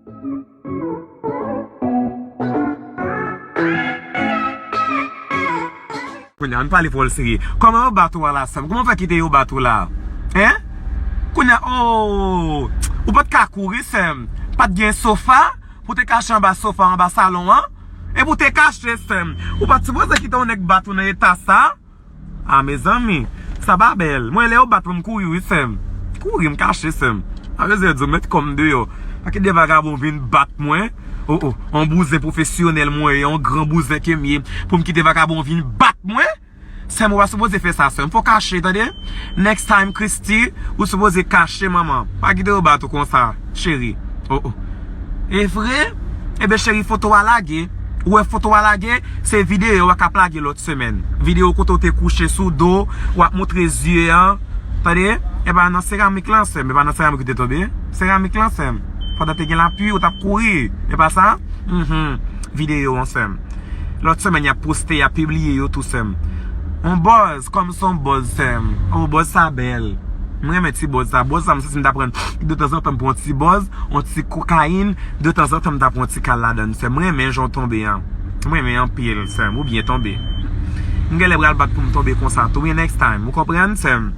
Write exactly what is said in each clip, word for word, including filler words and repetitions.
Kounye a, ann pale pawòl serye. Kòman yo bat ou a la, sè m? Kòman w fè kite yo bat ou la? Hein? Kounye a, oh, ou pa t ka kouri, sè m. Pa t gen sofa pou te kache anba sofa, anba salon an? Epi w te kache, sè m. Ou pa t sipoze kite yon nèg bat ou nan eta sa. Ah, mezanmi, sa pa bèl. Mwen, lè yo bat mwen, m kouri, wi, sè m. Kouri, m kache, sè m. A vezè di w met kò m deyò. Pa kite de vagabon vin bat mwen. Oh, oh, yon bouzen pwofesyonèl mwen ye, yon gran bouzen ke m ye, pou m kite vagabon vin bat mwen. Sè m, ou pa sipoze fè sa, sè m. Fò w kache, tande? Next time, Christy, ou sipoze kache, manman. Pa kite yo bat ou konsa, cheri. Oh, oh. E vre? Ebyen, cheri, foto a lage. Ou wè foto a lage, se videyo a k ap lage lòt semèn. Videyo kote w te kouche sou do, w ap montre zye an. Tande? E pa nan seramik lan, sè m. E pa nan seramik ou te tonbe. Seramik lan, sè m. Pandan te gen lapli, ou t ap kouri. E pa sa? Mhm. Videyo an, sè m. Lòt semèn, y ap poste, y ap pibliye yo tou, sè m. On buzz, kòm se on buzz, sè m. Oh, buzz sa bèl. M renmen ti buzz sa. Buzz sa, m santi m ta pran, detanzantan, m pran ti buzz, on ti kokayin, detanzantan, m ta pran ti kal ladann, sè m. M renmen jan w tonbe an. M renmen anpil, sè m. Ou byen tonbe. M genlè pral bat pou m tonbe konsa tou. Wi, next time. Ou konprann, sè m?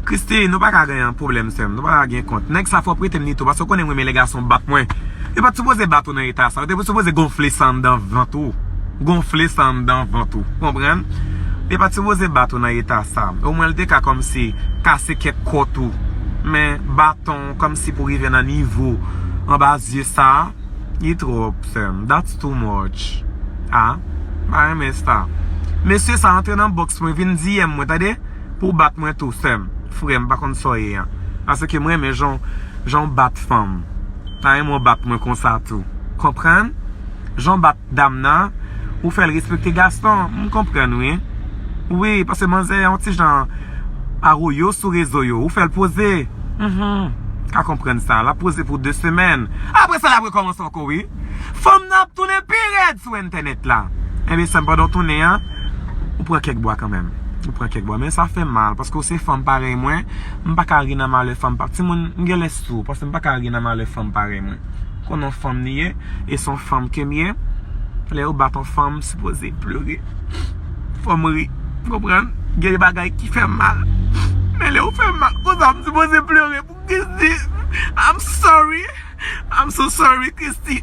Christy, nou pa ka gen pwoblèm, sè m. Nou pa ka gen kont. Nèg sa fò prete m li tou, paske w konnen m renmen lè gason bat mwen. Yo pa t sipoze bat ou nan eta sa. Yo te sipoze gonfle sa anndan vant ou. Gonfle sa anndan vant ou. Konprann? Yo pa t sipoze bat ou nan eta sa. Omwen, l te ka kòmsi kase kèk kòt ou. Men baton kòmsi pou rive nan nivo anba zye sa, li twòp, sè m. That's too much. Ah, m pa renmen sa. Mesye sa antre nan bòks mwen, vin D M mwen, tande? Pou w bat mwen tou, sè m. Frè m, pa konn sa w ye an. Paske m renmen jan, jan w bat fanm. Pa renmen w bat mwen konsa tou. Konprann? Jan w bat dam nan, ou fè l respekte gason. M konprann, wi. Wi, paske manzè yon ti jan awoyo sou rezo yo. Ou fè l poze. Mhm. Ka konprann sa. L ap poze pou de semèn. Apre sa, l ap rekòmanse ankò, wi. Fanm nan ap tounen pi rèd sou entènèt la. Ebyen, sè m, pandan w tounen an, ou pran kèk bwa kanmenm. Ou pran kèk bwa. Men sa fè m mal, paske w se fanm parèy mwen. M pa ka ri nan malè fanm pa. Timoun, m genlè sou, paske m pa ka ri nan malè fanm parèy mwen. Konnen yon fanm li ye, e se yon fanm ke m ye. Lè yo bat yon fanm, m sipoze plere. Fò m ri. Konprann? Gen de bagay ki fè m mal. Men lè yo fè m mal konsa, m sipoze plere pou Christy. I'm sorry. I'm so sorry, Christy.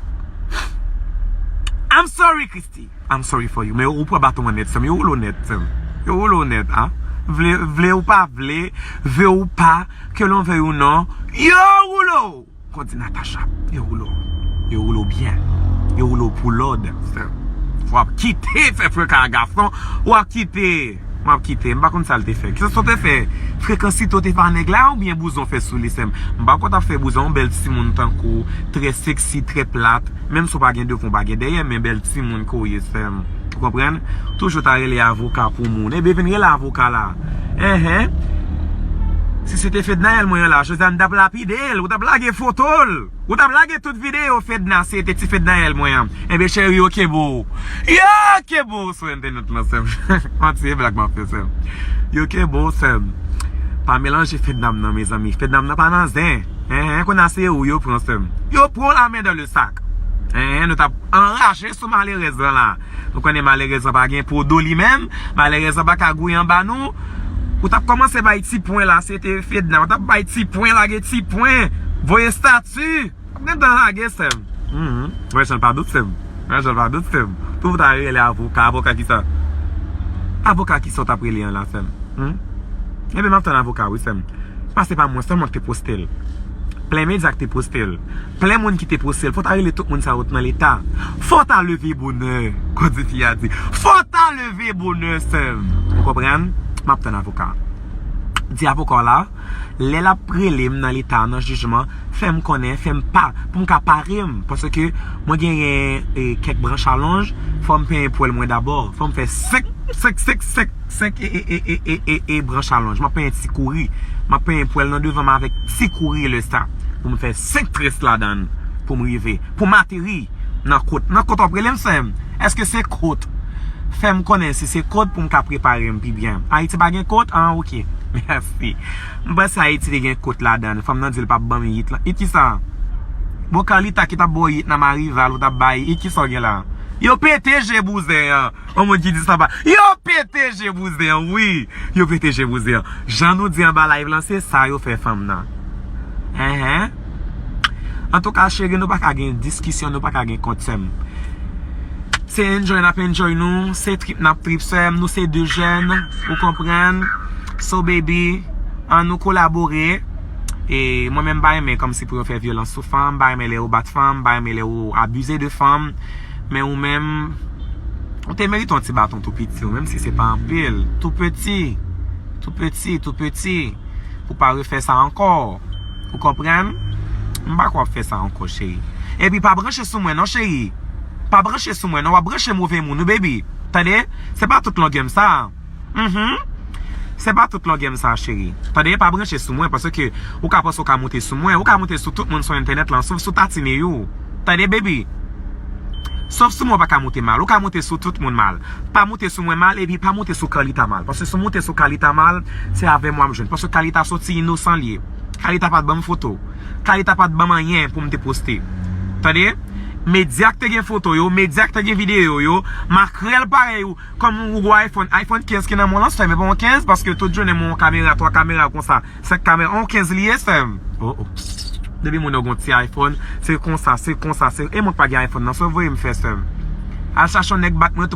I'm sorry, Christy. I'm sorry for you. Men ou pran baton an nèt, sè m. Yo woule w nèt, sè m. Yo woule w nèt, a. Vle, vle ou pa vle, vle ou pa, que l'on veuille ou non, yo woule w. Kon di Natacha, yo woule w. Yo woule w byen. Yo woule w pou lòd, sè m. W ap kite fè freka a gason, w ap kite. M ap kite, m pa konn sa l te fè. Kisa sa w te fè? Frekansite w te fè a nèg la oubyen bouzon w fè sou li, sè m? M pa kwè w t ap fè bouzon, yon bèl timoun tankou w, trè seksi, trè plat. Menm si w pa gen devan, w pa gen dèyè, men bèl timoun ke w ye, sè m. Ou konprann? Toujou ta rele avoka pou moun. Ebyen, vin rele avoka la. Enhen. Si se te Fednaelle mwen an la, Josiane t ap lapide l, ou t ap lage foto l. Ou t ap lage tout videyo Fedna, si se te ti Fednaelle mwen an. Ebyen, cheri, yo kenbe w. Yo kenbe w sou entènèt lan, sè m. Manti, e blag m ap fè, sè m. Yo kenbe w, sè m. Pa melanje Fedna m nan, mezanmi. Fedna m nan pa nan zen. Enhen, kounye a se ou yo pran, sè m. Yo pran w la men dan le sak. Enhen, nou t ap anraje sou malerèz lan la. Nou konnen malerèz lan pa gen po do li menm. Malerèz lan pa ka gouye anba nou. Ou t ap kòmanse bay ti pwen la, se te Fedna. Ou t ap bay ti pwen, lage ti pwen, voye estati. Ap gentan lage, sè m. Mhm. Rachel pa dout, sè m. Rachel pa dout, sè m. Pou w ta rele avoka, avoka kisa? Avoka kisa w t ap rele an la, sè m? Hmm? Ebyen, m ap tann avoka, wi, sè m. Pase pa mwen sèlman ki te poste l. Plen medya ki te poste l. Plen moun ki te poste l. Fò w ta rele tout moun sa yo t nan leta. Fò w ta leve bonè. Kon di fi a di. Fò w ta leve bonè, sè m. Ou konprann? M ap tann avoka. Di avoka w la, lè l ap rele m nan leta, nan jijman, fè m konnen, fè m pa, pou m ka pare m. Paske mwen genyen, e, kèk branch alonj, fò m penyen pwèl mwen dabò. Fò m fè senk, senk, senk, senk, senk, e, e, e, e, e, e, e branch alonj. M ap penyen ti kouri. M ap penyen pwèl nan devan m avèk ti kouri lè sa. Pou m fè senk tres ladan l. Pou m rive. Pou m ateri nan kot. Nan kot w ap rele m, sè m? Èske se kot? Fè m konnen si se kot pou m ka prepare m pi byen. Ayiti pa gen kot? Ah, ok. Mèsi. M panse Ayiti te gen kot ladan l. Fanm nan di l p ap ban m it lan. It kisa? Bon, Carlita ki t ap ba w it nan Marival, ou t ap bay it, kisa w gen la? Yo pete je bouzen an. On moun ki di sa pa. Yo pete je bouzen an, wi. Yo pete je bouzen an. Jan nou di anba live lan, se sa yo fè fanm nan. Enhen. Antouka, cheri, nou pa ka gen diskisyon, nou pa ka gen kont, sè m. Se enjoy n ap enjoy nou, se trip n ap trip, sè m, nou se de jèn, ou konprann? So, baby, ann nou kolabore. E mwen menm, m pa renmen kòmsi pou yo fè vyolans sou fanm, m pa renmen lè yo bat fanm, m pa renmen lè yo abize de fanm. Men ou menm, ou te merite yon ti baton tou piti, ou menm si se pa anpil. Tou piti, tou piti, tou piti. Pou pa refè sa ankò. Ou konprann? M pa kwè w ap fè sa ankò, cheri. Epi pa branche sou mwen non, cheri. Pa branche sou mwen non, w ap branche move moun, wi, baby. Tande? Se pa tout longè m sa. Mhm. Se pa tout longè m sa, cheri. Tande, pa branche sou mwen, paske ou ka panse ou ka moute sou mwen, ou ka moute sou tout moun sou entènèt lan, sof sou Tatine yo. Tande, baby. Sof sou mwen, ou pa ka moute mal. Ou ka moute sou tout moun mal. Pa moute sou mwen mal, epi pa moute sou Carlita mal. Paske si w moute sou Carlita mal, se avè m w ap jwenn. Paske Carlita soti inosan l ye. Carlita pa t ban m foto. Carlita pa t ban m anyen pou m te poste. Tande? Medya k te gen foto yo, medya k te gen videyo yo, makrèl parèy ou, kòm ou gon iPhone, iPhone kenz ki nan men w lan, sè m, e pa yon kenz, paske tout jounen m yon kamera, twa kamera konsa, senk kamera, yon kenz li ye, sè m. Oh, oh. Depi moun yo gon ti iPhone, se konsa, se konsa, se, e mwen k pa gen iPhone nan, se voye m fè, sè m. Al chache yon nèg bat mwen tou.